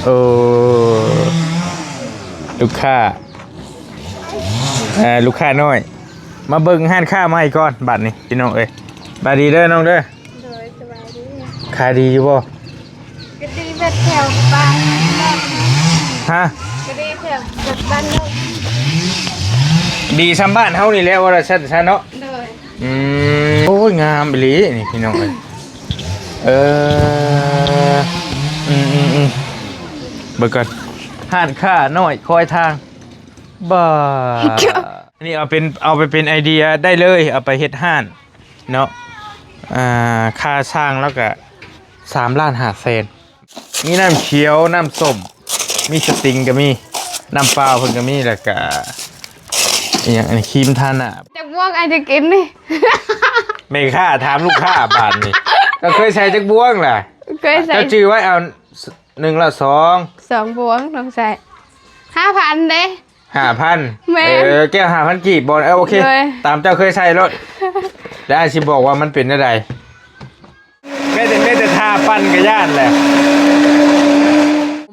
ໂອ້ ລູກຄ້າ ເອີ ລູກຄ້ານ້ອຍ ມາເບິ່ງຮ້ານຄ້າໃໝ່ກ່ອນບາດນີ້ ພີ່ນ້ອງເອີຍ. ບາດດີເດີນ້ອງເດີ. ໂດຍ ສະບາຍດີ. ຂາຍດີຢູ່ບໍ່? ກະດີແບບແຖວບ້ານນອກ. ຮະ? ກະດີແຖວແບບບ້ານນອກ. ດີຊ່ຳບ້ານເຮົານີ້ແຫຼະ ວ່າຊັ້ນຊະເນາະ. ໂດຍ. ອືມ ໂອ້ຍ ງາມອີ່ຫຼີນີ້ພີ່ນ້ອງເອີຍ. ເອີ ອືມໆໆ ເບິ່ງກ່ອນ ຮ້ານຄ້ານ້ອຍຄອຍທາງ. ບາດ ອັນນີ້ເອົາເປັນ ເອົາໄປເປັນໄອເດຍໄດ້ເລີຍ ເອົາໄປເຮັດຮ້ານເນາະ. ອ່າ ຄ່າຊ່າງລາວກະສາມລ້ານຫ້າແສນ. ມີນ້ຳຂຽວ ນ້ຳສົ້ມ ມີສະຕິງກະມີ ນ້ຳເປົ່າເພິ່ນກະມີ ແລ້ວກະອີ່ຫຍັງ ອັນນີ້ ຄຣີມທາໜ້າ. ຈັກບ່ວງອ້າຍຈະກິນນີ້? ແມ່ຄ້າຖາມລູກຄ້າບາດນີ້. ເຈົ້າເຄີຍໃສ່ຈັກບ່ວງລະ? ເຄີຍໃສ່. ເຈົ້າຈື່ໄວ້ເອົາ ໜຶ່ງລະສອງ ສອງບ່ວງ ຕ້ອງໃສ່ຫ້າພັນເດ້. ຫ້າພັນ. ແມ່ນ. ເອີ ແກ້ວຫ້າພັນກີບບໍ່? ເອີ ໂອເຄ ໂດຍ ຕາມເຈົ້າເຄີຍໃສ່ໂລດ. ແລ້ວອ້າຍຊິບອກວ່າມັນເປັນແນວໃດ. ແມ່ນແຕ່ ແມ່ນແຕ່ຖ້າປັ່ນກະຢ້ານແຫຼະ.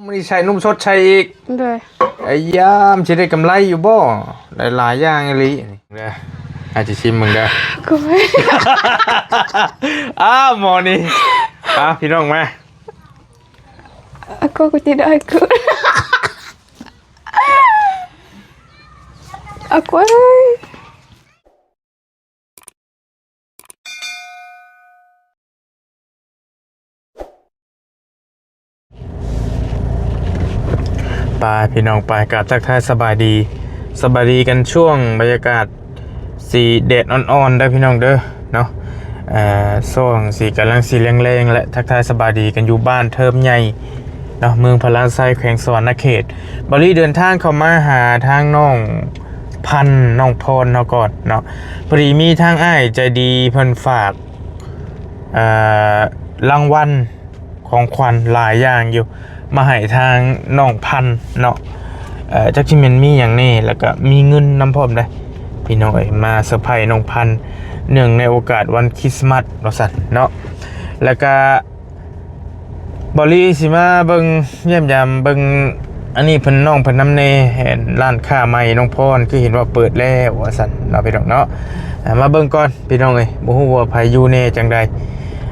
ມື້ນີ້ໃສ່ນົມສົດໃສ່ອີກ. ໂດຍ. ໄອ້ຍາມ ຊິໄດ້ກຳໄລຢູ່ບໍ່? ຫຼາຍໆຢ່າງອີ່ຫຼີນີ້ເດີ. ອາດຈະຊິມເບິ່ງເດີ. ໂອ້ຍ ອ້າວ ໝໍນີ້. ອ້າວ ພີ່ນ້ອງມາ. ອາໂກ ກູຈິດອາຍກູ ອາໂກ. ໄປ ພີ່ນ້ອງ ໄປ ກາບທັກທາຍສະບາຍດີ ສະບາຍດີກັນຊ່ວງບັນຍາກາດ ສີແດດອ່ອນໆ ເດີພີ່ນ້ອງເດີເນາະ. ເອີ ຊ່ວງສີກຳລັງສີແລງໆ ແລະ ທັກທາຍສະບາຍດີກັນຢູ່ບ້ານເທີມໃຫຍ່ເນາະ ເມືອງພະລາໄຊ ແຂວງສະຫວັນນະເຂດ. ບາລີເດີນທາງເຂົ້າມາຫາທາງນ້ອງພັນ ນ້ອງພອນເຮົາກ່ອນເນາະ. ພໍດີມີທາງອ້າຍໃຈດີເພິ່ນຝາກ ເອີ ລາງວັນ ຂອງຂວັນຫຼາຍຢ່າງຢູ່ ມາໃຫ້ທາງນ້ອງພັນເນາະ. ເອີ ຈັກຊິແມ່ນມີຫຍັງແດ່ ແລ້ວກະມີເງິນນຳພ້ອມເດ້ ພີ່ນ້ອງເອີຍ. ມາເຊີໄພນ້ອງພັນ ເນື່ອງໃນໂອກາດວັນຄຣິສມາສວ່າຊັ້ນເນາະ. ແລ້ວກະ ບາລີຊິມາເບິ່ງ ຢ້ຽມຢາມເບິ່ງ ອັນນີ້ເພິ່ນ ນ້ອງເພິ່ນນຳແດ່ ຮ້ານຄ້າໃໝ່ນ້ອງພອນ ຄືເຫັນວ່າເປີດແລ້ວວ່າຊັ້ນເນາະ ພີ່ນ້ອງເນາະ. ອ່າ ມາເບິ່ງກ່ອນ ພີ່ນ້ອງເອີຍ ບໍ່ຮູ້ວ່າໃຜຢູ່ແດ່ຈັ່ງໃດ.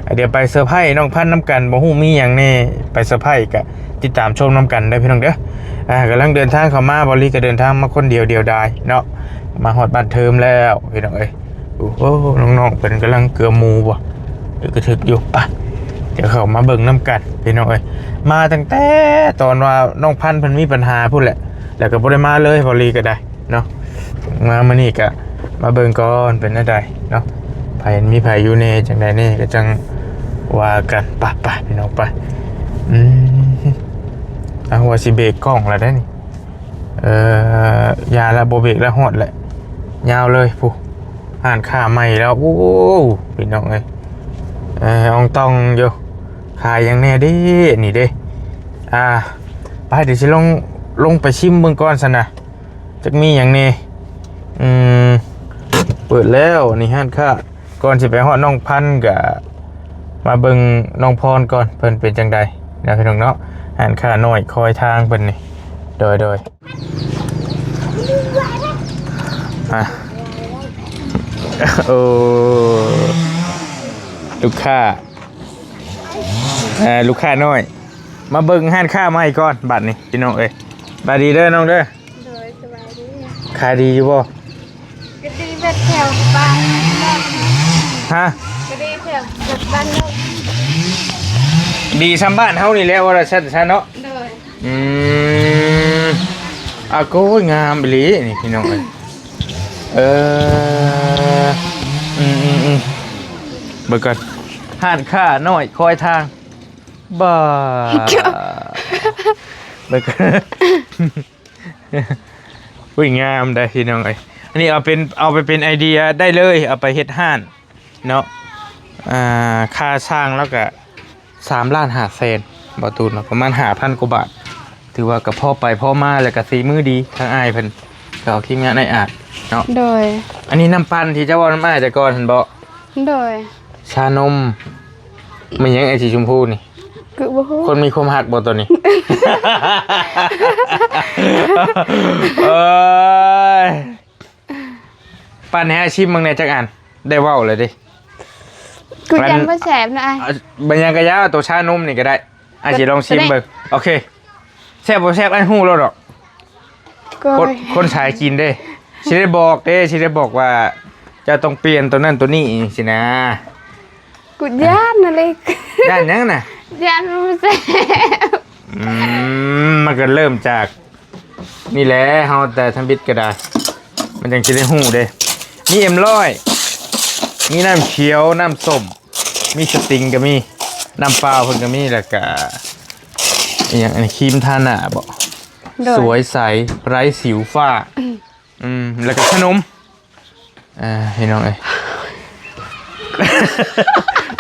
ອ່າ ດຽວໄປເຊີໄພນ້ອງພັນນຳກັນ ບໍ່ຮູ້ມີຫຍັງແດ່ ໄປເຊີໄພກະຕິດຕາມຊົມນຳກັນເດີພີ່ນ້ອງເດີ. ອ່າ ກຳລັງເດີນທາງເຂົ້າມາ ບາລີກະເດີນທາງມາຄົນດຽວ ດຽວດາຍເນາະ. ມາຮອດບ້ານເທີມແລ້ວພີ່ນ້ອງເອີຍ. ໂອ້ໂຫ ນ້ອງໆ ເພິ່ນກຳລັງເກືອໝູບໍ່ ຖືກກະຖືກຢູ່. ໄປ ດຽວເຂົ້າມາເບິ່ງນຳກັນພີ່ນ້ອງເອີຍ. ມາຕັ້ງແຕ່ຕອນວ່ານ້ອງພັນເພິ່ນມີບັນຫາພຸ້ນແຫຼະ ແລ້ວກະບໍ່ໄດ້ມາເລີຍ ບາລີກະໄດ້ ເນາະ. ມາມື້ນີ້ກະມາເບິ່ງກ່ອນເປັນແນວໃດເນາະ ໃຜມີໃຜຢູ່ແດ່ຈັ່ງໃດແດ່ກະຈັ່ງວ່າກັນ. ໄປໆ ພີ່ນ້ອງໄປ. ອືມ ອ່າ ວ່າຊິເບກກ້ອງລະໄດ໋ນີ້. ເອີ ຢ່າລະ ບໍ່ເບກລະ ຮອດລະ ຍາວເລີຍພຸ້ນ. ຮ້ານຄ້າໃໝ່ແລ້ວ ໂອ້ ພີ່ນ້ອງເອີຍ ເອີ ອອງຕອງຢູ່. ຂາຍຫຍັງແດ່ເດນີ້ເດ? ອ່າ ໄປ ດຽວຊິລົງ ລົງໄປຊິມເບິ່ງກ່ອນຊັ້ນນະ ຈັກມີຫຍັງແດ່. ອືມ ເປີດແລ້ວນີ້ຮ້ານຄ້າ. ກ່ອນຊິໄປຮອດນ້ອງພັນ ກະມາເບິ່ງນ້ອງພອນກ່ອນ ເພິ່ນເປັນຈັ່ງໃດນະ ພີ່ນ້ອງເນາະ. ຮ້ານຄ້ານ້ອຍຄອຍທາງເພິ່ນນີ້. ໂດຍ ໂດຍ. ອ່ະ ໂອ້ ລູກຄ້າ ເອີ ລູກຄ້ານ້ອຍ ມາເບິ່ງຮ້ານຄ້າໃໝ່ກ່ອນບາດນີ້ ພີ່ນ້ອງເອີຍ. ສະບາຍດີເດີນ້ອງເດີ. ໂດຍ ສະບາຍດີ. ຂາຍດີຢູ່ບໍ່? ກະດີແບບແຖວບ້ານນອກ. ຮະ? ກະດີແຖວແບບບ້ານນອກ. ດີຊ່ຳບ້ານເຮົານີ້ແຫຼະ ວ່າຊັ້ນຊະເນາະ. ໂດຍ. ອືມ ອາໂກຍ ງາມອີ່ຫຼີນີ້ ພີ່ນ້ອງເອີຍ. ເອີ ອືມໆໆ ເບິ່ງກ່ອນ ຮ້ານຄ້ານ້ອຍຄອຍທາງ. ບາ ເບິ່ງກ່ອນ. ອຸ້ຍ ງາມໄດ໋ພີ່ນ້ອງເອີຍ. ອັນນີ້ເອົາເປັນ ເອົາໄປເປັນໄອເດຍໄດ້ເລີຍ ເອົາໄປເຮັດຮ້ານເນາະ. ອ່າ ຄ່າຊ່າງລາວກະສາມລ້ານຫ້າແສນ ບໍ່ຕູນເນາະ ປະມານຫ້າພັນກວ່າບາດ. ຖືວ່າກະພໍໄປພໍມາ ແລ້ວກະສີມືດີ ທາງອ້າຍເພິ່ນ ກະເອົາທີມງານອ້າຍອາດເນາະ. ໂດຍ. ອັນນີ້ນ້ຳປັ່ນທີ່ເຈົ້າເວົ້ານຳອ້າຍແຕ່ກ່ອນຫັ້ນບໍ? ໂດຍ. ຊານົມ ແມ່ນຫຍັງໄອ້ສີຊົມພູນີ້? ຄືບໍ່ຮູ້ ຄົນມີຄວາມຮັກບໍ່ຕອນນີ້? ເອີຍ ປັ້ນໃຫ້ອ້າຍຊິມເບິ່ງແດ່ຈັກອັນ ໄດ້ເວົ້າແລ້ວເດ້. ກູຢ້ານບໍ່ແຊບນະອ້າຍ. ເອົາ ບໍ່ຫຍັງກໍຢ່າ ເອົາໂຕຊານົມນີ້ກໍໄດ້ ອ້າຍຊິລອງຊິມເບິ່ງ. ໂອເຄ ແຊບບໍ່ແຊບອ້າຍຮູ້ແລ້ວດອກ. ຄົນ ຄົນສາຍກິນເດ້ ຊິໄດ້ບອກເດ້ ຊິໄດ້ບອກວ່າເຈົ້າຕ້ອງປ່ຽນໂຕນັ້ນໂຕນີ້ຊີ້ນະ. ກູຢ້ານນະເລັກ. ຢ້ານຫຍັງນະ? ຢ້ານມັນບໍ່ແຊບ. ອືມ ມັນກໍເລີ່ມຈາກນີ້ແຫຼະ ເຮົາແຕ່ທຳອິດກໍໄດ້ ມັນຈັ່ງຊິໄດ້ຮູ້ເດ້. ມີເອັມຮ້ອຍ ມີນ້ຳຂຽວ ນ້ຳສົ້ມ ມີສະຕິງກໍມີ ນ້ຳເປົ່າເພິ່ນກໍມີ ແລ້ວກະອີ່ຫຍັງ ອັນນີ້ຄຣີມທາໜ້າບໍ? ໂດຍ ສວຍໃສໄຮ້ສິວຟ້າ. ອືມ ແລ້ວກະຂະໜົມ ອ່າ ພີ່ນ້ອງເອີຍ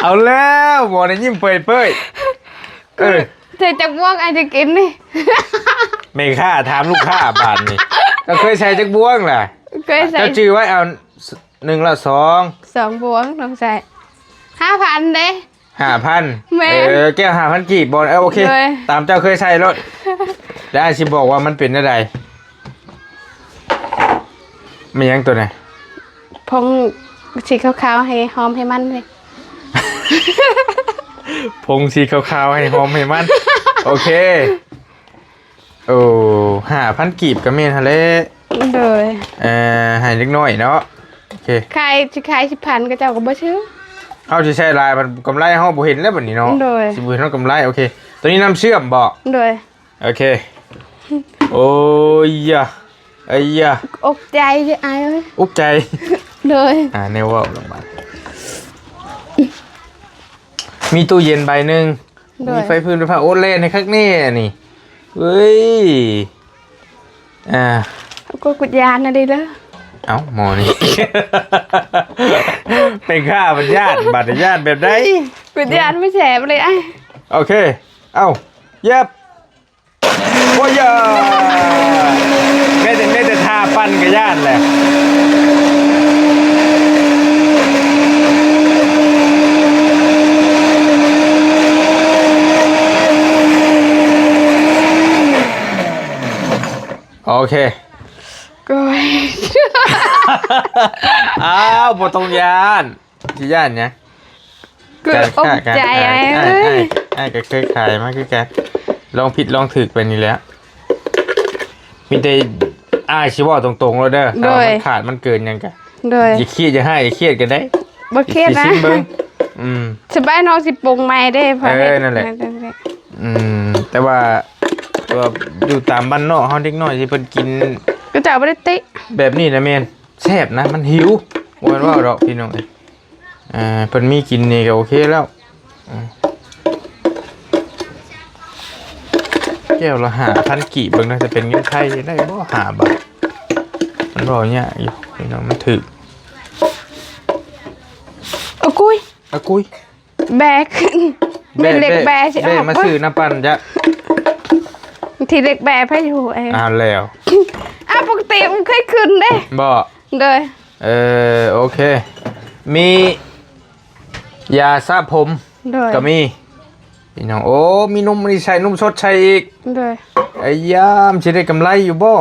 ເອົາແລ້ວ ບໍ່ໄດ້ຍິ້ມເປີຍໆ. ເອີ ໃສ່ຈັກບ່ວງອ້າຍຈະກິນນີ້? ແມ່ຄ້າຖາມລູກຄ້າບາດນີ້ ເຈົ້າເຄີຍໃສ່ຈັກບ່ວງລະ? ເຄີຍໃສ່. ເຈົ້າຈື່ໄວ້ ເອົາ ໜຶ່ງລະສອງ ສອງບ່ວງ ຕ້ອງໃສ່ ຫ້າພັນເດ້. ຫ້າພັນ ແມ່ນ. ເອີ ແກ້ວຫ້າພັນກີບບໍ? ເອີ ໂອເຄ ໂດຍ ຕາມເຈົ້າເຄີຍໃສ່ໂລດ. ແລ້ວອ້າຍຊິບອກວ່າມັນເປັນແນວໃດ. ແມ່ນຫຍັງໂຕນັ້ນ? ຜົງສີຂາວໆ ໃຫ້ຫອມໃຫ້ມັນເດ້. ຜົງສີຂາວໆ ໃຫ້ຫອມໃຫ້ມັນ ໂອເຄ. ໂອ້ ຫ້າພັນກີບກໍແມ່ນຫັ້ນແຫຼະ. ໂດຍ ເອີ ໃຫ້ເດັກນ້ອຍເນາະ. ໂອເຄ ຂາຍ ຊິຂາຍສິບພັນ ເຂົາເຈົ້າກໍບໍ່ຊື້. ເຮົາຊິໃຊ້ຫຼາຍ ມັນກຳໄລເຮົາບໍ່ເຫັນແລ້ວບັດນີ້ເນາະ. ໂດຍ ຊິບໍ່ເຫັນເຮົາກຳໄລ. ໂອເຄ ໂຕນີ້ນ້ຳເຊື່ອມບໍ? ໂດຍ ໂອເຄ. ໂອ້ຍ ອາ ເອີຍ ອົກໃຈເດີອ້າຍເອີຍ ອຸກໃຈ. ໂດຍ ອ່າ ແນວເວົ້າລະບາດ ມີຕູ້ເຢັນໃບໜຶ່ງ ໂດຍ ມີໄຟຟືນໄຟຟ້າ. ໂອ້ ແລ່ນໃຫ້ຄັກແນ່ນີ້ ເອີຍ ອ່າ ກູ ກູຢ້ານນະເດີ. ເອົ້າ ໝໍນີ້ ເປັນຂ້າບັດຢ້ານ ບັດຢ້ານແບບໃດ? ກູຢ້ານບໍ່ແຊບເລີຍອ້າຍ. ໂອເຄ ເອົ້າ ເຢັບ. ໂອ້ຍ ແມ່ນແຕ່ ແມ່ນແຕ່ທ່າປັ່ນກໍຢ້ານແຫຼະ. ໂອເຄ ໂອ້ຍ ອ້າວ ບໍ່ຕ້ອງຢ້ານ. ຊິຢ້ານຫຍັງ? ການຄ້າ ການຂາຍ ອ້າຍ ອ້າຍ ອ້າຍກໍເຄີຍຂາຍມາຄືກັນ ລອງຜິດລອງຖືກໄປນີ້ແຫຼະ. ມີແຕ່ອ້າຍຊິເວົ້າຕົງໆໂລດເດີ ໂດຍ ຖ້າມັນຂາດມັນເກີນຫຍັງກະ ໂດຍ ຢ່າຄຽດ ຢ່າຮ້າຍ ຢ່າຄຽດກັນເດ້. ບໍ່ຄຽດນະ ຊິຊິມເບິ່ງ. ອືມ ສະບາຍນ້ອງຊິປຸງໃໝ່ເດ້. ເອີ ນັ້ນແຫຼະ. ອືມ ແຕ່ວ່າ ແຕ່ວ່າຢູ່ຕາມບ້ານນອກເຮົາ ເດັກນ້ອຍທີ່ເພິ່ນກິນ ເຂົາເຈົ້າບໍ່ໄດ້ຕິ ແບບນີ້ນະແມ່ນ ແຊບນະ ມັນຫິວ ບໍ່ແມ່ນເວົ້າດອກພີ່ນ້ອງເອີຍ. ອ່າ ເພິ່ນມີກິນນີ້ກໍໂອເຄແລ້ວ. ອືມ ແກ້ວລະຫ້າພັນກີບ ເບິ່ງໜ້າຈະເປັນເງິນໄທໄດ້ບໍ່ ຫ້າບາດ. ມັນເວົ້າຍາກຢູ່ພີ່ນ້ອງ ມັນຖືກ. ອາກຸຍ ອາກຸຍ ແບກ ແບ ເຫຼັກແບຊິອອກມາຊື້ນ້ຳປັ່ນຈ້ະ ທີ່ເຫຼັກແບໃຜຢູ່. ເອີ ອ້າວ ແລ້ວ ອ້າວ ປົກກະຕິມັນເຄີຍຂຶ້ນເດ້. ບໍ່? ໂດຍ ເອີ ໂອເຄ ມີຢາສະຜົມ ໂດຍ ກໍມີ ພີ່ນ້ອງ. ໂອ້ ມີນົມອັນນີ້ໃສ່ ນົມສົດໃສ່ອີກ. ໂດຍ ໄອ້ຍາມ ຊິໄດ້ກຳໄລຢູ່ບໍ່?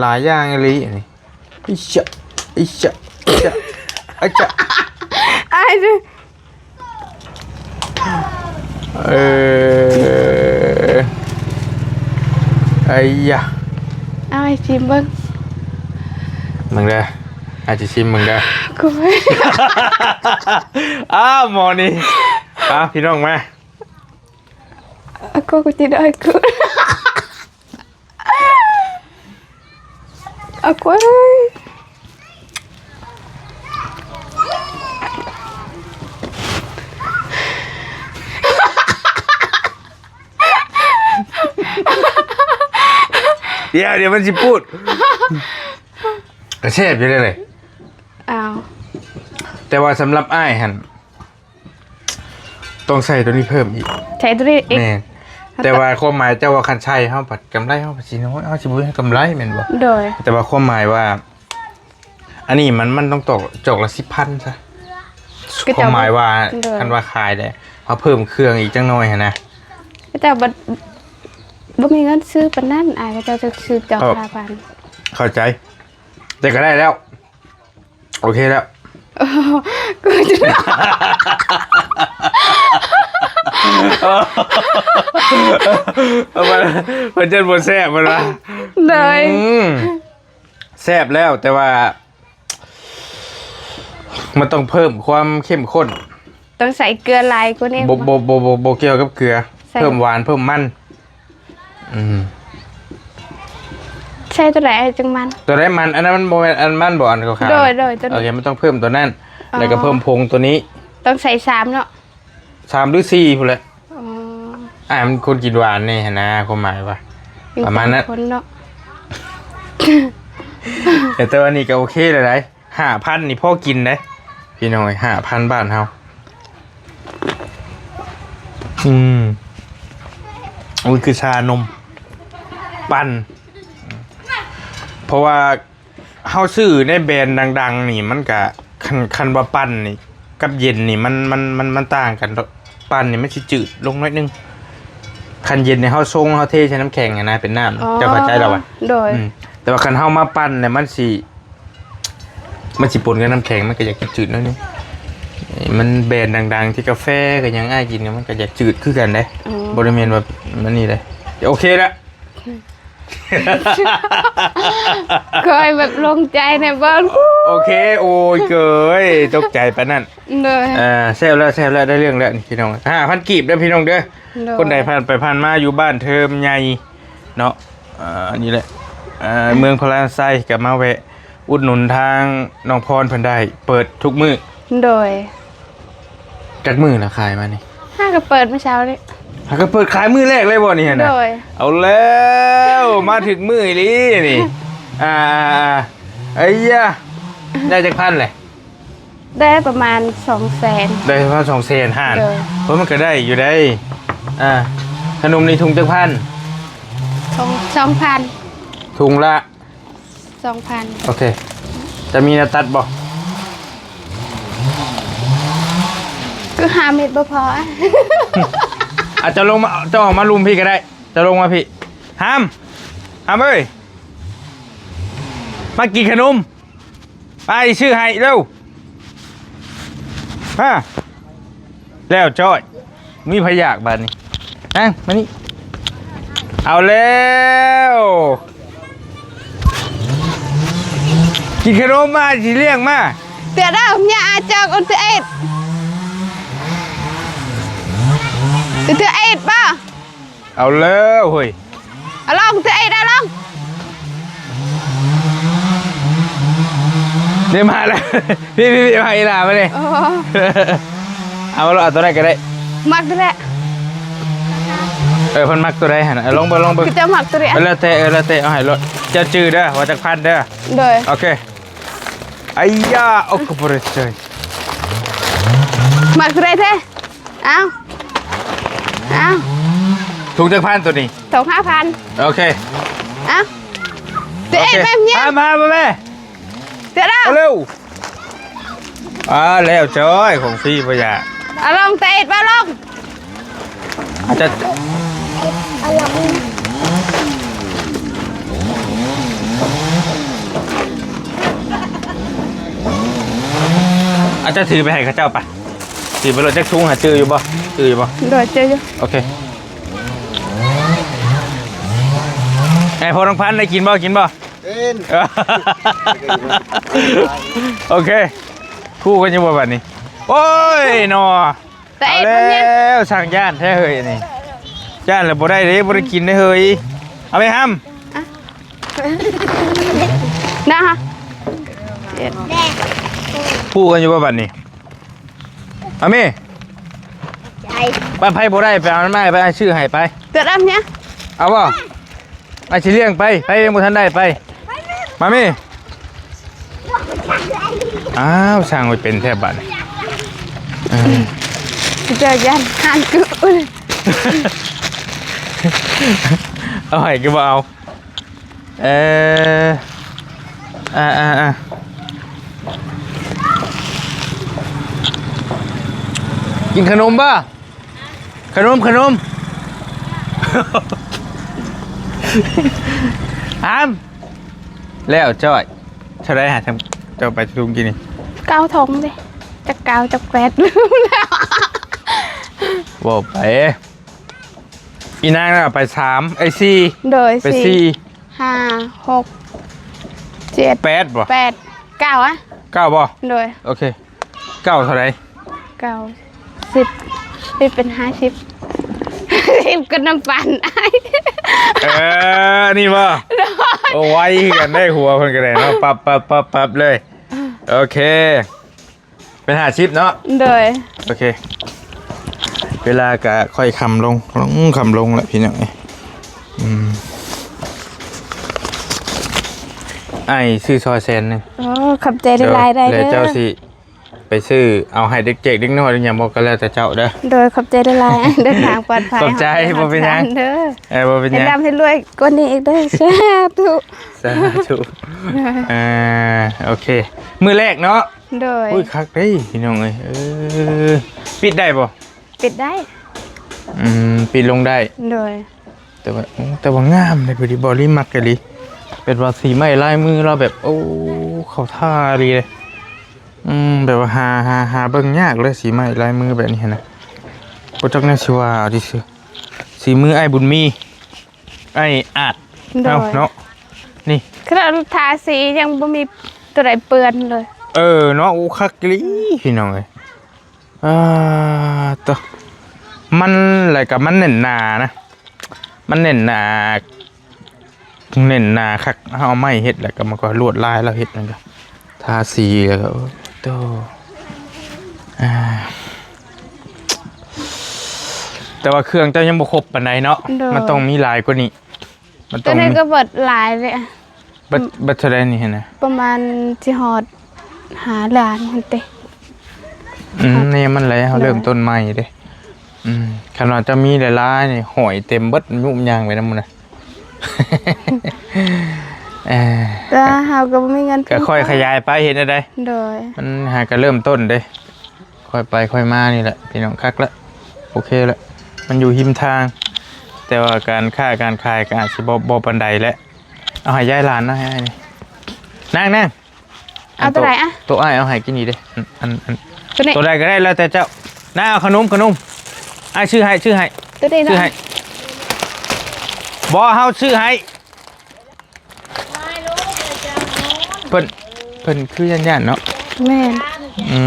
ຫຼາຍໆຢ່າງອີ່ຫຼີນີ້. ອິຊະ ອິຊະ ອິຊະ ອາຈະ ອາຍ ເອີ ໄອ້ຍາ ເອົາໃຫ້ຊິມເບິ່ງ ເບິ່ງເດີ ອາຈະຊິມເບິ່ງເດີ. ໂອ້ຍ ອ້າວ ໝໍນີ້ ອ້າວ ພີ່ນ້ອງມາ. ອາໂກ ກູຊິໄດ້ກູ ອາໂກ ດຽວ ດຽວມັນຊິປູດ ກະແຊບຢູ່ເດ້. ອ້າວ ແຕ່ວ່າສຳລັບອ້າຍຫັ້ນ ຕ້ອງໃສ່ໂຕນີ້ເພີ່ມອີກ ໃສ່ໂຕນີ້ອີກ. ແມ່ນ ແຕ່ວ່າຄວາມໝາຍເຈົ້າວ່າຄັນໃສ່ເຮົາພັດກຳໄລເຮົາພັດຊິນ້ອຍ ເຮົາຊິບໍ່ມີກຳໄລແມ່ນບໍ່? ໂດຍ ແຕ່ວ່າຄວາມໝາຍວ່າ ອັນນີ້ມັນ ມັນຕ້ອງຕອກ ຈອກລະສິບພັນຊະ ຄວາມໝາຍວ່າ ໂດຍ ຄັນວ່າຂາຍໄດ້ ເຮົາເພີ່ມເຄື່ອງອີກຈັກໜ້ອຍຫັ້ນນະ. ເຂົາເຈົ້າບໍ່ ບໍ່ມີເງິນຊື້ປານນັ້ນ ອ້າຍ ເຂົາເຈົ້າຈະຊື້ເຈົ້າຫ້າພັນ. ເຂົ້າໃຈ ແຕ່ກໍໄດ້ແລ້ວ ໂອເຄແລ້ວ. ເພິ່ນ ເພິ່ນຈົນບໍ່ແຊບ ເພິ່ນວ່າ. ໂດຍ ອືມ ແຊບແລ້ວ ແຕ່ວ່າ ມັນຕ້ອງເພີ່ມຄວາມເຂັ້ມຂຸ້ນ. ຕ້ອງໃສ່ເກືອຫຼາຍກວ່ານີ້. ບໍ່ ບໍ່ ບໍ່ ບໍ່ ບໍ່ກ່ຽວກັບເກືອ ໃສ່ ເພີ່ມຫວານ ເພີ່ມມັນ. ອືມ ໃສ່ຕົວໃດຈັ່ງມັນ? ຕົວໃດມັນ? ອັນນັ້ນມັນບໍ່ແມ່ນອັນມັນບໍ່ ອັນຂາວໆ? ໂດຍ ໂດຍ ຕົວນັ້ນ. ໂອເຄ ມັນຕ້ອງເພີ່ມຕົວນັ້ນ. ອໍ ແລ້ວກໍເພີ່ມຜົງຕົວນີ້. ຕ້ອງໃສ່ສາມເນາະ? ສາມຫຼືສີ່ພຸ້ນແຫຼະ. ອໍ ອ້າຍມັນຄົນກິນຫວານແດ່ຫັ້ນນະ ຄວາມໝາຍວ່າ ປະມານນັ້ນ ເນາະ. ແຕ່ ແຕ່ວ່ານີ້ກໍໂອເຄແລ້ວໃດ໋ ຫ້າພັນນີ້ພໍກິນໄດ໋ ພີ່ນ້ອງເອີຍ ຫ້າພັນບາດເຮົາ. ອືມ ໂອ້ຍ ຄືຊານົມປັ່ນ ເພາະວ່າ ເຮົາຊື້ໃນແບຣນດັງໆນີ້ ມັນກະ ຄັນ ຄັນວ່າປັ່ນນີ້ກັບເຢັນນີ້ ມັນ ມັນ ມັນ ມັນຕ່າງກັນດອກ. ປັ່ນນີ້ມັນຊິຈືດລົງໜ້ອຍໜຶ່ງ ຄັນເຢັນນີ້ເຮົາຊົງ ເຮົາເທໃສ່ນ້ຳແຂງຫັ້ນນະ ເປັນນ້ຳ. ອໍ ເຈົ້າເຂົ້າໃຈແລ້ວຫວາ? ໂດຍ ອືມ ແຕ່ວ່າຄັນເຮົາມາປັ່ນແລ້ວມັນຊິ ມັນຊິປົນກັບນ້ຳແຂງ ມັນກໍຢາກຈືດໆໜ້ອຍໜຶ່ງ. ມັນແບຣນດັງໆ ທີ່ກາແຟກໍຫຍັງ ອ້າຍກິນກໍ ມັນກໍຢາກຈືດຄືກັນເດ້. ອໍ ບໍ່ໄດ້ແມ່ນວ່າມັນນີ້ເດ້. ໂອເຄລະ. ຂ້ອຍແບບໂລ່ງໃຈແດ່ບໍ່? ໂອເຄ ໂອ້ຍ ເກີຍ ຕົກໃຈປານນັ້ນ. ໂດຍ ເອີ ແຊບແລ້ວ ແຊບແລ້ວ ໄດ້ເລື່ອງແລ້ວນີ້ພີ່ນ້ອງ. ຫ້າພັນກີບເດີພີ່ນ້ອງເດີ. ໂດຍ ຄົນໃດຜ່ານໄປຜ່ານມາຢູ່ບ້ານເທີມໃຫຍ່ເນາະ ເອີ ນີ້ແຫຼະ ເອີ ເມືອງພະລານໄຊ ກໍມາແວະອຸດໜູນທາງນ້ອງພອນເພິ່ນໄດ້ ເປີດທຸກມື້. ໂດຍ ຈັກມື້ລະຂາຍມານີ້? ຫາກໍເປີດມື້ເຊົ້ານີ້. ຫາກໍເປີດຂາຍມື້ແລກເລີຍບໍ່ນີ້ຫັ້ນນະ? ໂດຍ ເອົາແລ້ວ ມາຖືກມື້ອີ່ຫຼີນີ້. ອ່າ ໄອ້ຍະ ໄດ້ຈັກພັນແຫຼະ? ໄດ້ປະມານສອງແສນ. ໄດ້ປະມານສອງແສນຫັ້ນ. ໂດຍ ໂອ້ ມັນກໍໄດ້ຢູ່ໄດ໋. ອ່າ ຂະໜົມນີ້ຖົງຈັກພັນ? ຖົງສອງພັນ. ຖົງລະ ສອງພັນ. ໂອເຄ ຈະມີແນວຕັດບໍ່? ຄືຫ້າເມັດບໍ່ພໍ. ອາດຈະລົງມາ ເຈົ້າອອກມາລຸ່ມພີ້ກໍໄດ້ ເຈົ້າລົງມາພີ້. ຫາມ ຫາມເອີຍ ມາກິນຂະໜົມ ໄປຊື້ໃຫ້ເລັວ. ຮະ ແລ້ວຈ້ອຍ ມີພະຍາກບາດນີ້. ນາງ ມານີ້ ເອົາແລ້ວ ກິນຂະໜົມມາ ຊິລ້ຽງມາ. ເທື່ອດຳຍາອາຈອກອຸນເທເອດ ເທື່ອເອດບໍ່? ເອົາແລ້ວເຮີ້ຍ ເອົາລອງເທື່ອເອດ ເອົາລອງ. ນີ້ມາແລ້ວ ພີ່ໆ ມາອີ່ຫຼ້າມານີ້. ໂອ້ ເອົາໂລດ ເອົາຕົວໃດກໍໄດ້ ມັກຕົວໃດ. ເອີ ເພິ່ນມັກຕົວໃດຫັ້ນນະ ເອົາລອງເບິ່ງ ລອງເບິ່ງ. ຄືເຈົ້າມັກຕົວໃດ? ເອີ ແລ້ວແຕ່ ເອີ ແລ້ວແຕ່ ເອົາໃຫ້ໂລດ. ເຈົ້າຈື່ເດີວ່າຈັກພັນເດີ. ໂດຍ ໂອເຄ. ໄອ້ຍາ ໂອ້ ກໍບໍ່ໄດ້ໃຈ ມັກຕົວໃດແທ້? ເອົາ ເອົາ ຖົງຈັກພັນໂຕນີ້? ຖົງຫ້າພັນ. ໂອເຄ ເອົາ ເຕະ ໂອເຄ ແມ່ນຫຍັງ? ມາ ມາ ມາແມ່ ເຕະແລ້ວ ເອົາເລັວ. ອ່າ ແລ້ວຈ້ອຍ ຂອງຟຣີບໍ່ຢາກ. ເອົາລອງເຕະ ເອົາລອງ. ອາດຈະ ອາດຈະຖືໄປໃຫ້ເຂົາເຈົ້າປະ. ຊິໄປໂລດຈັກທຸງຫາ ຈື່ຢູ່ບໍ່? ຈື່ຢູ່ບໍ່? ໂດຍ ຈື່ຢູ່. ໂອເຄ ໃຫ້ພໍ່ທອງພັນໄດ້ກິນບໍ່? ກິນບໍ່? ກິນ. ໂອເຄ ຄູ່ກັນຢູ່ບໍ່ບັດນີ້? ໂອ້ຍ ນໍ ຕາເອດ ເອົາແລ້ວ ຊ່າງຢ້ານແທ້ເຮີ້ຍ ອັນນີ້ຢ້ານແລ້ວບໍ່ໄດ້ເດ້ ບໍ່ໄດ້ກິນເດ້ເຮີ້ຍ. ເອົາໄປຫຳ ນະ ຄູ່ກັນຢູ່ບໍ່ບັດນີ້? ເອົາແມ່ ໄປ ໃຜບໍ່ໄດ້ ໄປເອົາມາ ໄປ ອ້າຍຊື້ໃຫ້ ໄປ. ເກີດອຳເນຍ ເອົາບໍ່? ອ້າຍຊິລ້ຽງໄປ ໃຜຍັງບໍ່ທັນໄດ້ໄປ ມາແມ່. ອ້າວ ຊ່າງໄວ້ເປັນແທ້ບາດນີ້. ເອີ ເຈົ້າຢ້ານຮ້ານກູ ເອົາໃຫ້ຄືບໍ່ເອົາ? ເອີ ອ່າໆໆ ກິນຂະໜົມບໍ່? ຂະໜົມ ຂະໜົມ ອາມ ແລ້ວຈ້ອຍ ເທົ່າໃດຫາ ເຈົ້າໄປທຸງກິນນີ້? ເກົ້າຖົງເດ້ ຈັກເກົ້າຈັກແປດ ລືມແລ້ວ ເວົ້າໄປ. ອີນາງນະໄປສາມ ເອີຍ ສີ່ ໂດຍ ໄປສີ່ ສີ່ ຫ້າ ຫົກ ເຈັດ ແປດບໍ່? ແປດ ເກົ້າອະ ເກົ້າບໍ່? ໂດຍ ໂອເຄ ເກົ້າເທົ່າໃດ? ເກົ້າ ສິບ ສິບເປັນຫ້າສິບ ສິບກໍນ້ຳປັ່ນອ້າຍ ເອີ ອັນນີ້ບໍ່? ໂດຍ ໂອ້ ໄວຄືກັນເດ້ ຫົວເພິ່ນກໍໄດ້ເນາະ ປັບໆໆໆເລີຍ ໂອເຄ ເປັນຫ້າສິບເນາະ ໂດຍ ໂອເຄ ເວລາກະຄ່ອຍຄ່ຳລົງ ລົງ ຄ່ຳລົງແລ້ວພີ່ນ້ອງເອີຍ ອືມ ອ້າຍຊື້ຊອຍແສນໜຶ່ງ ໂອ້ ຂອບໃຈຫຼາຍໆ ເດີ ແລ້ວເຈົ້າຊິໄປຊື້ເອົາໃຫ້ເດັກ ເດັກນ້ອຍ ຫຍັງບໍ່ ກໍແລ້ວແຕ່ເຈົ້າເດີ ໂດຍ ຂອບໃຈຫຼາຍໆ ເດີນທາງປອດໄພ ຂອບໃຈ ບໍ່ເປັນຫຍັງ ເດີ ເອີ ບໍ່ເປັນຫຍັງ ໃຫ້ລ່ຳໃຫ້ລວຍກວ່ານີ້ອີກເດີ ສາທຸ ສາທຸ ອ່າ ໂອເຄ ມື້ແລກເນາະ ໂດຍ ໂອ້ຍ ຄັກເດ້ພີ່ນ້ອງເອີຍ ເອີ ປິດໄດ້ບໍ່? ປິດໄດ້ ອືມ ປິດລົງໄດ້ ໂດຍ ແຕ່ວ່າ ໂອ້ ແຕ່ວ່າງາມເດ້ ພໍດີ ບໍລິມັກອີ່ຫຼີ ແບບວ່າສີໄມ້ລາຍມືລາວແບບ ໂອ້ ເຂົ້າທ່າອີ່ຫຼີເດ້ ອືມ ແບບວ່າຫາ ຫາ ຫາເບິ່ງຍາກເລີຍ ສີໄມ້ລາຍມືແບບນີ້ຫັ້ນນະ ບໍ່ຈັກແນວຊິວ່າເອົາຕິ ສີມືອ້າຍບຸນມີ ອ້າຍອາດ ໂດຍ ເອົາເນາະ ນີ້ ຂະໜາດທາສີຍັງບໍ່ມີຕົວໃດເປື້ອນເລີຍ ເອີ ເນາະ ໂອ້ ຄັກອີ່ຫຼີພີ່ນ້ອງເອີຍ ອ່າ ໂຕ ມັນ ແລ້ວກໍມັນແໜ້ນໜານະ ມັນແໜ້ນໜາ ແໜ້ນໜາຄັກ ເຮົາເອົາໄມ້ເຮັດ ແລ້ວກໍມັນກໍລວດລາຍລາວເຮັດນັ້ນກໍ ທາສີແລ້ວກໍ ໂອ້ ໂຕ ອ່າ ແຕ່ວ່າເຄື່ອງເຈົ້າຍັງບໍ່ຄົບປານໃດເນາະ ໂດຍ ມັນຕ້ອງມີຫຼາຍກວ່ານີ້ ມັນຕ້ອງ ໂຕນີ້ກໍເບິດຫຼາຍເດ້ ເບິດ ເບິດເທົ່າໃດນີ້ຫັ້ນນະ? ປະມານຊິຮອດຫ້າລ້ານຫັ້ນຕິ ອືມ ນີ້ມັນແຫຼະ ເຮົາເລີ່ມຕົ້ນໃໝ່ເດ້ ອືມ ຄັນວ່າຈະມີຫຼາຍໆນີ້ ຫ້ອຍເຕັມເບິດ ຍຸບຍ່າງໄປນຳໝູ່ນະ ເອີ ແຕ່ເຮົາກໍບໍ່ມີເງິນ ກໍຄ່ອຍຂະຫຍາຍໄປ ເຮັດແນວໃດ ໂດຍ ມັນຫາກໍເລີ່ມຕົ້ນເດ້ ຄ່ອຍໄປຄ່ອຍມານີ້ແຫຼະ ພີ່ນ້ອງ ຄັກລະ ໂອເຄລະ ມັນຢູ່ຮິມທາງ ແຕ່ວ່າການຄ້າການຂາຍກໍອາດຊິບໍ່ ບໍ່ປານໃດແຫຼະ ເອົາໃຫ້ຍາຍຫຼານເນາະ ໃຫ້ອ້າຍນີ້ ນາງໆ ເອົາໂຕໃດອະ? ໂຕອ້າຍເອົາໃຫ້ກິນນີ້ເດ້ ອັນ ອັນ ອັນ ໂຕນີ້ ໂຕໃດກໍໄດ້ ແລ້ວແຕ່ເຈົ້າ ນາງເອົາຂະໜົມ ຂະໜົມ ອ້າຍຊື້ໃຫ້ ຊື້ໃຫ້ ໂຕນີ້ ຊື້ໃຫ້ ເນາະ ບໍ່ ເຮົາຊື້ໃຫ້ ເພິ່ນ ເພິ່ນຄືຢ້ານໆເນາະ ແມ່ນ ອື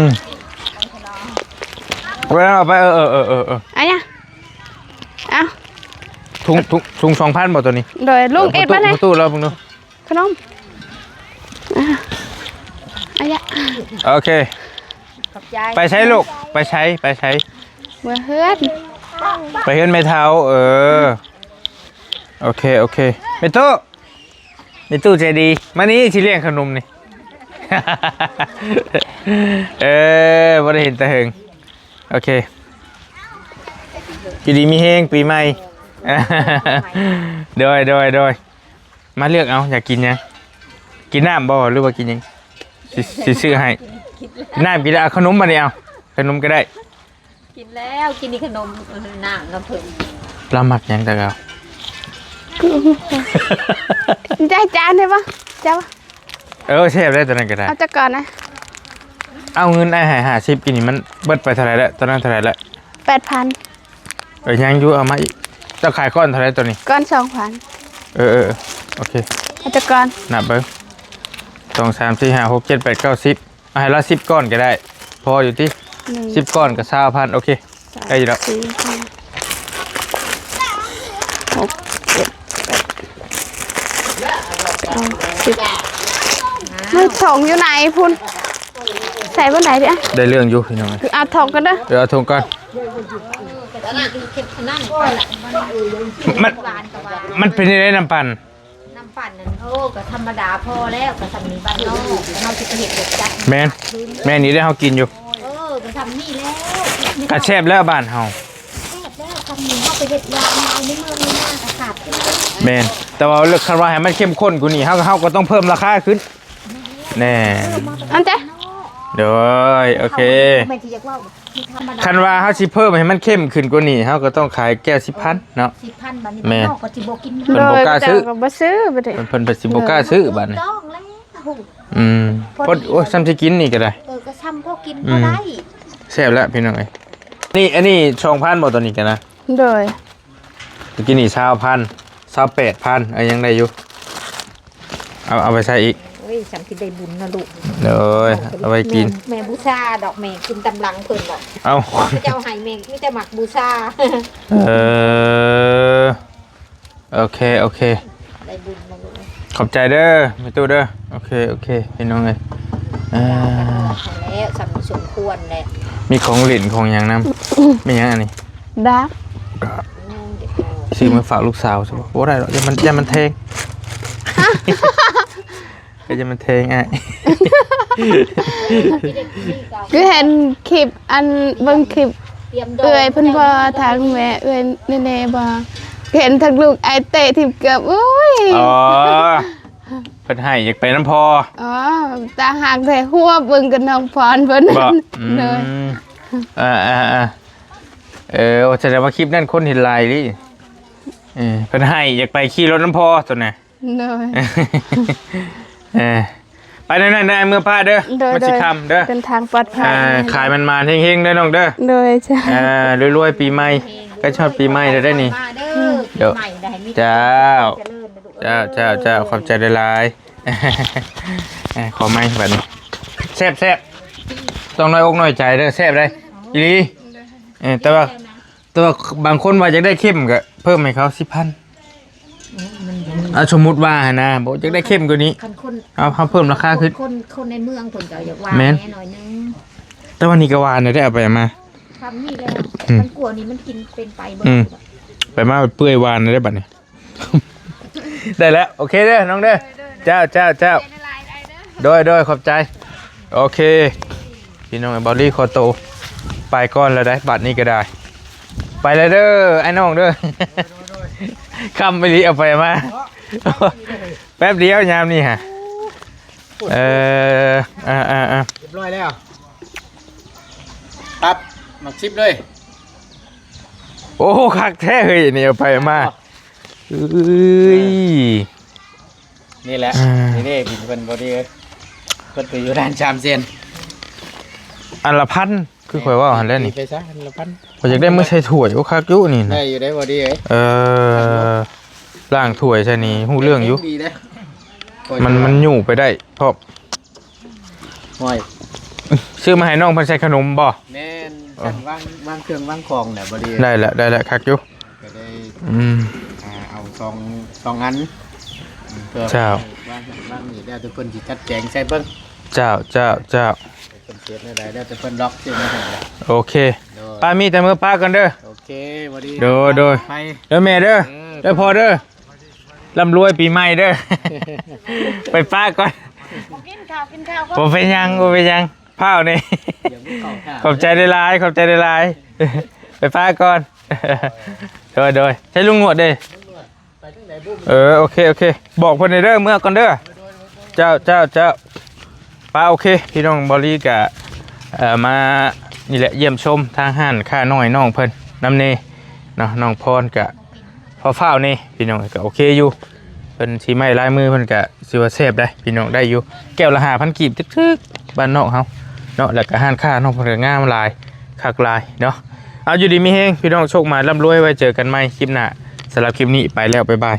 ມ ເອົາໄປ ເອີ ເອີ ເອີ ເອີ ອາຍະ ເອົາ ທຸງ ທຸງ ທຸງສອງພັນບໍ່ໂຕນີ້? ໂດຍ ລຸງເອັດມາແດ່ ປະຕູລອງເບິ່ງດູ ຂະໜົມ ອາ ອາຍະ ໂອເຄ ຂອບໃຈ ໄປໃສລູກ? ໄປໃສ? ໄປໃສ? ເມືອເຮືອນ ໄປເຮືອນແມ່ເຖົ້າ ເອີ ໂອເຄ ໂອເຄ ແມ່ຕູ້ ແມ່ຕູ້ໃຈດີ ມານີ້ ຊິລ້ຽງຂະໜົມນີ້ ເອີ ບໍ່ໄດ້ເຫັນແຕ່ເຫິງ ໂອເຄ ຢູ່ດີມີແຮງປີໃໝ່ ໂດຍ ໂດຍ ໂດຍ ມາເລືອກເອົາ ຢາກກິນຫຍັງ? ກິນນ້ຳບໍ່ ຫຼືວ່າກິນຫຍັງ? ຊິ ຊິຊື້ໃຫ້ ກິນນ້ຳ ກິນ ເອົາຂະໜົມບັດນີ້ ເອົາຂະໜົມກໍໄດ້ ກິນແລ້ວ ກິນນີ້ຂະໜົມ ເອີ ນ້ຳນ້ຳເຜິ້ງ ລາວມັກຫຍັງແຕ່ເກົ່າ? ໄດ້ຈານໄດ້ບໍ່? ເຈົ້າ ເອີ ແຊບໄດ໋ ຕົວນັ້ນກໍໄດ້ ເອົາຈັກກ່ອນນະ ເອົາເງິນອ້າຍໃຫ້ຫ້າສິບ ກິນນີ້ມັນເບິດໄປເທົ່າໃດແລ້ວ? ຕົວນັ້ນເທົ່າໃດແລ້ວ? ແປດພັນ ເອີ ຍັງຢູ່ ເອົາມາອີກ ເຈົ້າຂາຍກ້ອນເທົ່າໃດຕົວນີ້? ກ້ອນສອງພັນ ເອີ ເອີ ເອີ ໂອເຄ ເອົາຈັກກ່ອນ ນັບເບິ່ງ ສອງ ສາມ ສີ່ ຫ້າ ຫົກ ເຈັດ ແປດ ເກົ້າ ສິບ ເອົາໃຫ້ລາວສິບກ້ອນກໍໄດ້ ພໍຢູ່ຕິ? ໜຶ່ງ ສິບກ້ອນກໍຊາວພັນ ໂອເຄ ສາມ ໄດ້ຢູ່ແລ້ວ ສີ່ ຫ້າ ຫົກ ເຈັດ ແປດ ເກົ້າ ສິບ ເຮີ້ຍ ຖົງຢູ່ໃນພຸ້ນ ໃສ່ບ່ອນໃດດີອະ? ໄດ້ເລື່ອງຢູ່ພີ່ນ້ອງ ເອົາຖົງກ່ອນເດີ ເອີ ເອົາຖົງກ່ອນ ມັນ ມັນເປັນຈັ່ງໃດນ້ຳປັ່ນ? ນ້ຳປັ່ນນັ້ນ ໂອ້ ກໍທຳມະດາພໍແລ້ວ ກໍສ່ຳນີ້ບ້ານນອກ ເຮົາຊິໄປເຮັດແບບຈັດ ແມ່ນ ແມ່ນນີ້ເດ້ ເຮົາກິນຢູ່ ເອີ ກໍສ່ຳນີ້ແລ້ວ ກໍແຊບແລ້ວບ້ານເຮົາ ແຊບແລ້ວ ສ່ຳນີ້ເຮົາໄປເຮັດລາວໃນເມືອງໃນນາກໍຂາດຂຶ້ນ ແມ່ນ ແຕ່ວ່າເລື່ອງຄັນວ່າໃຫ້ມັນເຂັ້ມຂຸ້ນກວ່ານີ້ ເຮົາ ເຮົາກໍຕ້ອງເພີ່ມລາຄາຂຶ້ນ ແນ່ ອັນເຈ້ ໂດຍ ໂອເຄ ແມ່ນທີ່ຢາກເວົ້າ ທີ່ທຳມະດາ ຄັນວ່າເຮົາຊິເພີ່ມໃຫ້ມັນເຂັ້ມຂຶ້ນກວ່ານີ້ ເຮົາກໍຕ້ອງຂາຍແກ້ວສິບພັນເນາະ ສິບພັນ ບາດນີ້ ແມ່ນ ນ້ອງກໍຊິບໍ່ກິນ ເພິ່ນບໍ່ກ້າຊື້ ໂດຍ ເຂົາເຈົ້າກໍບໍ່ຊື້ບັດນີ້ ເພິ່ນ ເພິ່ນກໍຊິບໍ່ກ້າຊື້ບາດນີ້ ຕ້ອງແລ້ວ ອືມ ພໍ ພໍດີ ໂອ້ຍ ຊ່ຳຊິກິນນີ້ກໍໄດ້ ເອີ ກໍຊ່ຳພໍກິນ ອືມ ພໍໄດ້ ແຊບແລ້ວພີ່ນ້ອງເອີຍ ນີ້ ອັນນີ້ສອງພັນບໍ່ ຕົວນີ້ກໍນະ ໂດຍ ຕະກີ້ນີ້ຊາວພັນ ຊາວແປດພັນ ເອົາ ຍັງໄດ້ຢູ່ ເອົາ ເອົາໄປໃສ່ອີກ ໂອ້ຍ ຊ່ຳຊິໄດ້ບຸນເນາະລູກ ໂດຍ ເອົາໄວ້ກິນ ແມ່ ແມ່ບູຊາດອກ ແມ່ກິນຕາມຫຼັງເພິ່ນດອກ ເອົ້າ ເຂົາເຈົ້າໃຫ້ແມ່ມີແຕ່ໝາກບູຊາ ເອີ ໂອເຄ ໂອເຄ ໄດ້ບຸນນະລູກ ຂອບໃຈເດີແມ່ຕູ້ເດີ ໂອເຄ ໂອເຄ ພີ່ນ້ອງເອີຍ ອ່າ ແລ້ວ ຊ່ຳສົມຄວນແຫຼະ ມີຂອງຫຼິ້ນຂອງຫຍັງນຳ ແມ່ນຫຍັງອັນນີ້ ດາ ຊື້ມາຝາກລູກສາວຊະບໍ່ ບໍ່ໄດ້ດອກ ຢ້ານມັນ ຢ້ານມັນແທງ ກໍຢ່າມາແທງອ້າຍ ຄືເຫັນຄລິບ ອັນ ເບິ່ງຄລິບເອື້ອຍເພິ່ນບໍ່ ທາງແມ່ເອື້ອຍແນ່ໆບໍ່ ເຫັນທັງລູກອ້າຍເຕະຖິ້ມເກືອບ ໂອ້ຍ ອໍ ເພິ່ນໃຫ້ຢາກໄປນຳພໍ່ ອໍ ຕາຮັກແທ້ ຮວບເບິ່ງກັບນ້ອງພອນເພິ່ນ ບໍ່ ອືມ ໂດຍ ເອີໆໆ ເອີ ສະແດງວ່າຄລິບນັ້ນຄົນເຫັນຫຼາຍເດ ເອີ ເພິ່ນໃຫ້ຢາກໄປຂີ່ລົດນຳພໍ່ຕົວນະ ໂດຍ ເອີ ໄປແນວນັ້ນເດີ ເມືອປ້າເດີ ໂດຍ ມັນຊິຄ່ຳເດີ ເດີນທາງປອດໄພ ອ່າ ຂາຍໝານໆເຮັງໆເດີນ້ອງເດີ ໂດຍ ເຈົ້າ ອ່າ ລວຍໆປີໃໝ່ ໃກ້ຮອດປີໃໝ່ແລ້ວເດ້ນີ້ ມາເດີ ໂດຍ ປີໃໝ່ໄດ້ມີ ເຈົ້າ ເຈຣິນເດີລູກ ເຈົ້າ ເຈົ້າ ເຈົ້າ ຂອບໃຈຫຼາຍໆ ເອີ ຂໍໄມ້ບັດນີ້ ແຊບໆ ຕ້ອງນ້ອຍອົກນ້ອຍໃຈເດີ ແຊບເດ້ ອີ່ຫຼີ ເອີ ແຕ່ວ່າ ແຕ່ວ່າບາງຄົນວ່າຢາກໄດ້ເຂັ້ມກໍເພີ່ມໃຫ້ເຂົາສິບພັນ ອືມ ມັນ ອ່າ ສົມມຸດວ່າຫັ້ນນະ ບໍ່ຢາກໄດ້ເຂັ້ມກວ່ານີ້ ຄັນຄົນ ເອົາ ເຮົາເພີ່ມລາຄາຂຶ້ນ ຄົນ ຄົນໃນເມືອງເພິ່ນກໍຢາກວ່າ ແມ່ນ ແດ່ໜ້ອຍໜຶ່ງ ແຕ່ວ່ານີ້ກໍຫວານແລ້ວເດ້ ເອົາໄປເອົາມາ ທຳນີ້ແຫຼະ ອືມ ມັນກວ່ານີ້ມັນກິນເປັນໄປບໍ່ ອືມ ໄດ້ດອກ ໄປມາເປື່ອຍຫວານແລ້ວເດ້ບັດນີ້ ໄດ້ແລ້ວ ໂອເຄເດີນ້ອງເດີ ເຈົ້າ ເຈົ້າ ເຈົ້າ ໂດຍ ໂດຍ ຂອບໃຈ ໂອເຄ ພີ່ນ້ອງ ເບົາລີຂໍໂຕໄປກ່ອນແລ້ວໄດ໋ ບັດນີ້ກໍໄດ້ ໄປແລ້ວເດີ ອ້າຍນ້ອງເດີ ຄ່ຳອີ່ຫຼີ ເອົາໄປມາ ແປັບດຽວຍາມນີ້ຫະ ເອີ ອ່າໆ ຮຽບຮ້ອຍແລ້ວ ປັບ ໝາກສິບເລີຍ ໂອ້ ຄັກແທ້ເຮີ້ຍ ນີ້ເອົາໄປມາ ເອີຍ ນີ້ແຫຼະ ອ່າ ນີ້ເດ້ ບິນເພິ່ນພໍດີເອີຍ ເພິ່ນໄປຢູ່ດ່ານສາມແສນ ອັນລະພັນ ຄືຂ້ອຍເວົ້າຫັ້ນແຫຼະນີ້ ຕີໄປຊະ ອັນລະພັນ ຂ້ອຍຢາກໄດ້ມື້ໃສ່ຖ້ວຍ ໂອ້ ຄັກຢູ່ນີ້ນະ ໄດ້ຢູ່ໄດ໋ພໍດີເອີຍ ເອີ ລ້າງຖ້ວຍໃສ່ນີ້ຮູ້ເລື່ອງຢູ່ ດີເດ້ ມັນ ມັນຫຍູ້ໄປໄດ້ພ້ອມ ຫ້ອຍ ຊື້ມາໃຫ້ນ້ອງເພິ່ນໃສ່ຂະໜົມບໍ່? ແມ່ນ ຊັ້ນວາງ ວາງເຄື່ອງວາງຂອງແຫຼະ ພໍດີ ໄດ້ແຫຼະ ໄດ້ແຫຼະ ຄັກຢູ່ ກໍໄດ້ ອືມ ອ່າ ເອົາສອງ ສອງອັນ ເພື່ອ ເຈົ້າ ວາງ ວາງນີ້ ແລ້ວແຕ່ເພິ່ນຊິຈັດແຈງໃສ່ເບິ່ງ ເຈົ້າ ເຈົ້າ ເຈົ້າ ເພິ່ນເຮັດແນວໃດ ແລ້ວແຕ່ເພິ່ນລັອກຊື່ມາໃຫ້ແຫຼະ ໂອເຄ ໂດຍ ປ້າມີແຕ່ເມືອປ້າກ່ອນເດີ ໂອເຄ ບໍ່ດີ ໂດຍ ໂດຍ ໄປ ເດີແມ່ເດີ ເອີ ເດີພໍ່ເດີ ລ່ຳລວຍປີໃໝ່ເດີ ໄປປ້າກ່ອນ ບໍ່ກິນຂ້າວ ກິນຂ້າວ ບໍ່ເປັນຫຍັງ ບໍ່ເປັນຫຍັງ ພ້າວນີ້ ຂອບໃຈຫຼາຍໆ ຂອບໃຈຫຼາຍໆ ໄປປ້າກ່ອນ ໂດຍ ໂດຍ ໃຊ້ລຸງໜວດເດ້ ເອີ ໂອເຄ ໂອເຄ ບອກເພິ່ນແດ່ເດີ ເມືອກ່ອນເດີ ເຈົ້າ ເຈົ້າ ເຈົ້າ ປ້າ ໂອເຄ ພີ່ນ້ອງ ເບົາລີກະ ເອີ ມາ ນີ້ແຫຼະ ຢ້ຽມຊົມທາງຮ້ານຄ້ານ້ອຍນ້ອງເພິ່ນນຳແດ່ເນາະ ນ້ອງພອນກະຟ້າວໆແດ່ ພີ່ນ້ອງ ກະໂອເຄຢູ່ ເພິ່ນສີໄມ້ລາຍມືເພິ່ນກະ ຖືວ່າແຊບໄດ໋ພີ່ນ້ອງ ໄດ້ຢູ່ ແກ້ວລະຫ້າພັນກີບ ຖືກໆ ບ້ານນອກເຮົາເນາະ ແລ້ວກະຮ້ານຄ້າເນາະ ເພິ່ນກະງາມຫຼາຍ ຄັກຫຼາຍເນາະ ເອົາ ຢູ່ດີມີແຮງ ພີ່ນ້ອງ ໂຊກໝານ ລ່ຳລວຍ ໄວ້ເຈີກັນໃໝ່ຄລິບໜ້າ ສຳລັບຄລິບນີ້ໄປແລ້ວ ບາຍບາຍ.